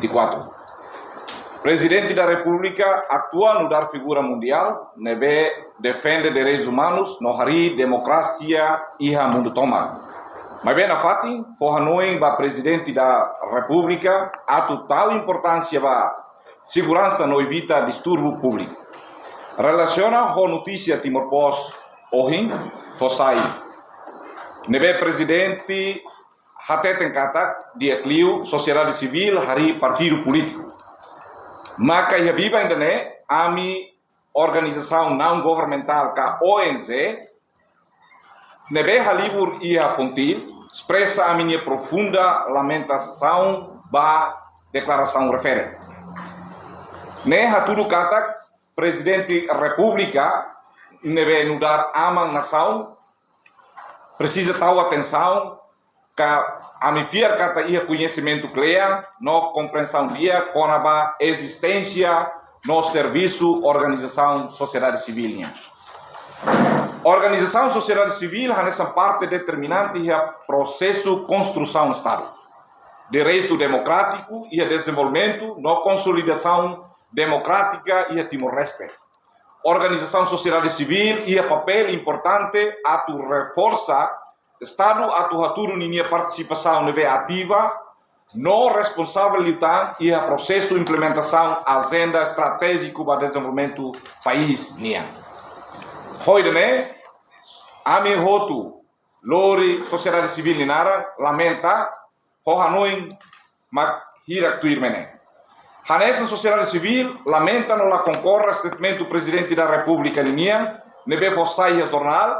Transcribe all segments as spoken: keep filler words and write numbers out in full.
vinte e quatro. Prezidente da Repúblika atuál nu'udar figura mundiál ne'ebé defende direitus umanus no harii demokrasia iha mundu tomak. Maibé nafatin fó hanoin ba Prezidente da Repúblika atu tau importánsia ba seguransa no evita distúrbiu públiku. Relasiona ho notísia Timor Post ohin fó sai, ne'ebé prezidente hateten katak di'ak liu sosiedade sivíl harii partidu polítiku. Maka iha biban ida-ne'e, ami organizasaun naun governamentál ka O N G, ne'ebé halibur iha Fontil, espresa ami-nia profunda lamentasaun ba deklarasaun refere. Ne'e hatudu katak Prezidente Repúblika ne'ebé nu'udar aman nasaun presiza tau atensaun, ka ami fiar katak iha koñesimentu kle'an no komprensaun di'ak kona-ba ezisténsia no servisu organizasaun sosiedade sivíl nian. Organizasaun sosiedade sivíl hanesan parte determinante iha prosesu konstrusaun Estadu, direitu demokrátiku iha dezenvolvimentu no konsolidasaun demokrátika iha Timor-Leste. Organizasaun sosiedade sivíl iha papél importante atu reforsa Estadu atu hatudu ninia partisipasaun ne'ebé ativa no responsavel liután iha prosesu implementasaun ajenda estratéjiku ba dezenvolvimentu país nian. Ho ida-ne'e, ami hotu lori sosiedade sivíl nia naran lamenta ho hanoin mak hirak tuirmai ne'e. Hanesan sosiedade sivíl lamenta no la konkorda statement Prezidente da Repúblika ninian ne'ebé fó sai iha jornál,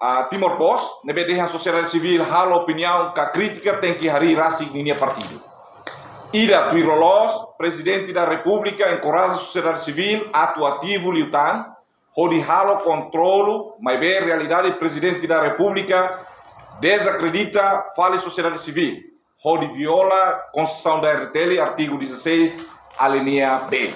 ah, Timor Post, ne'ebé dehan sosiedade sivíl halo opiniaun ka krítika tenke harii rasik ninia partidu. Ida tuir loloos, Prezidente da Repúblika enkoraja sosiedade sivíl atu ativu liután hodi halo kontrolu, maibé realidade Prezidente da Repúblika dezakredita fali sosiedade sivíl hodi viola Konstituisaun da R D T L, artigu dezasseis, alínea B.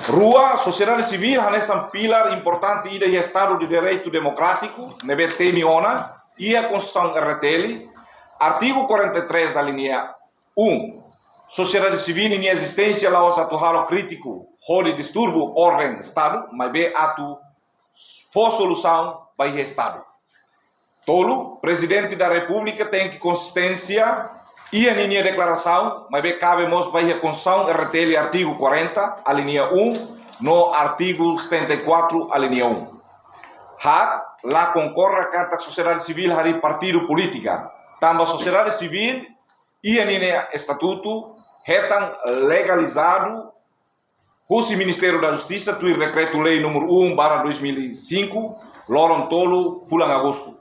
Rua, sosiedade sivíl hanesan pilár importante ida iha Estadu de Direitu Demokrátiku ne'ebé temi ona iha Konstituisaun R D T L, artigu quarenta e três, alínea um. Sosiedade sivíl ninia ezisténsia la'ós atu halo krítiku hodi disturbu orden Estadu, maibé atu fó solusaun ba iha Estadu. Tolu, Prezidente da Repúblika tenke konsisténsia iha ninia deklarasaun, maibé kabe mós ba iha Konstituisaun R D T L artigu quarenta, alínea um, no artigu setenta e quatro, alínea um. Haat, la konkorda katak sosiedade sivíl harii partidu polítika, tanba sosiedade sivíl iha ninia estatutu hetan legalizadu husi Ministériu da Justisa tuir Dekretu-Lei número um barra dois mil e cinco, loron tolu fulan Agostu.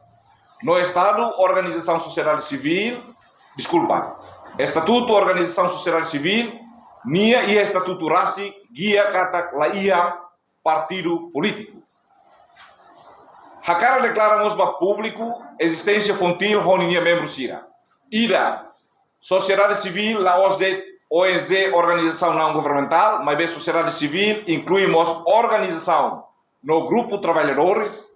No Estatutu Organizasaun Sosiedade Sivíl, deskulpa, Estatutu Organizasaun Sosiedade Sivíl nian iha estatutu rasik gia katak la iha partidu polítiku. Hakarak deklara mós ba públiku ezisténsia Fontil ho ninia membru sira. Ida, sosiedade sivíl la'ós de'it O N G, organizasaun naun governamentál, maibé sosiedade sivíl inklui mós organizasaun no grupu traballadores,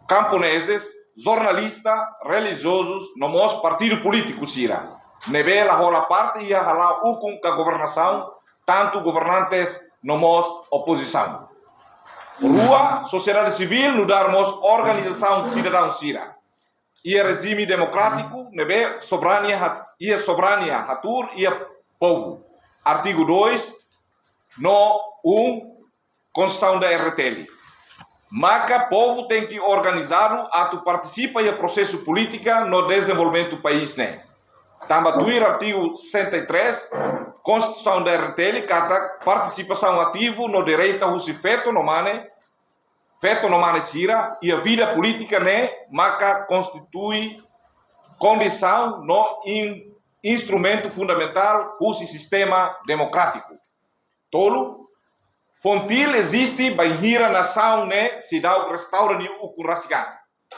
kamponezes, jornalista, relijiozus, no mós partidu polítiku sira ne'ebé la hola parte iha hala'o ukun ka governasaun, tantu governantes no mós opozisaun. Rua, sosiedade sivíl nu'udar mós organizasaun sidadaun sira. Iha rejime demokrátiku ne'ebé soberania hat-, iha soberania hatuur iha povu, artigu dois no um Konstituisaun da R D T L. Maka povu tenke organizadu atu partisipa iha prosesu polítika no dezenvolvimentu país ne'e. Tanba tuir artigu sessenta e três Konstituisaun da R D T L katak partisipasaun ativu no direta husi feto no mane, feto no mane sira iha vida polítika ne'e maka konstitui kondisaun no in-, instrumentu fundamentál husi sistema demokrátiku. Tolu, Fontil eziste bainhira nasaun ne'e seidauk restaura nia ukun rasik an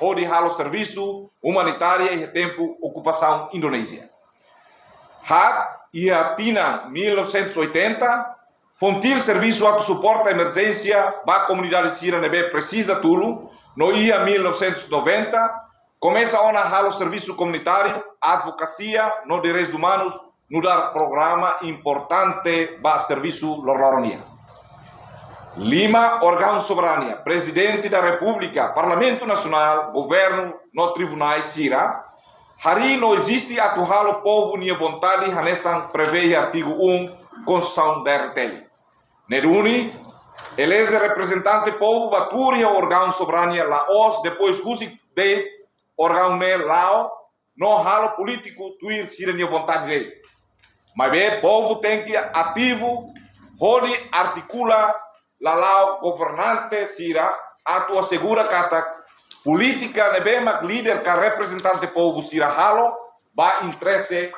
hodi halo servisu umanitária iha tempu okupasaun Indonézia. Haat, iha tinan mil novecentos e oitenta, Fontil servisu atu suporta emerjénsia ba komunidade sira ne'ebé presiza tulun, no iha mil novecentos e noventa, komesa ona halo servisu komunitáriu, advokasia no direitus umanus nu'udar programa importante ba servisu loroloron nian. Lima, órgaun soberania, Prezidente da Repúblika, Parlamentu Nasionál, Governu no tribunál sira, harii no eziste atu halo povu nia vontade hanesan prevee artigu um Konstituisaun D R T L. Ne'e duni, eleze reprezentante povu ba tuur iha órgaun soberania la'ós depois husik de'it órgaun ne'e la'o no halo polítiku tuir sira-nia vontade de'it. Maibé povu tenke ativu hodi artikula lala'ok governante sira atu asegura katak polítika ne'ebé mak líder ka reprezentante povu sira halo ba interese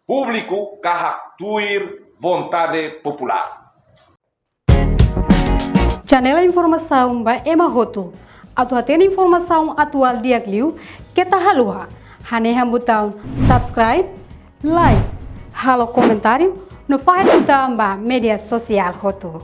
públiku ka hak tuir vontade populár. Janela informasaun ba ema hotu. Atu hatene informasaun atuál di'ak liu, keta haluha hanehan butaun subscribe, like, halo komentáriu no fahe tutan ba média sosiál hotu.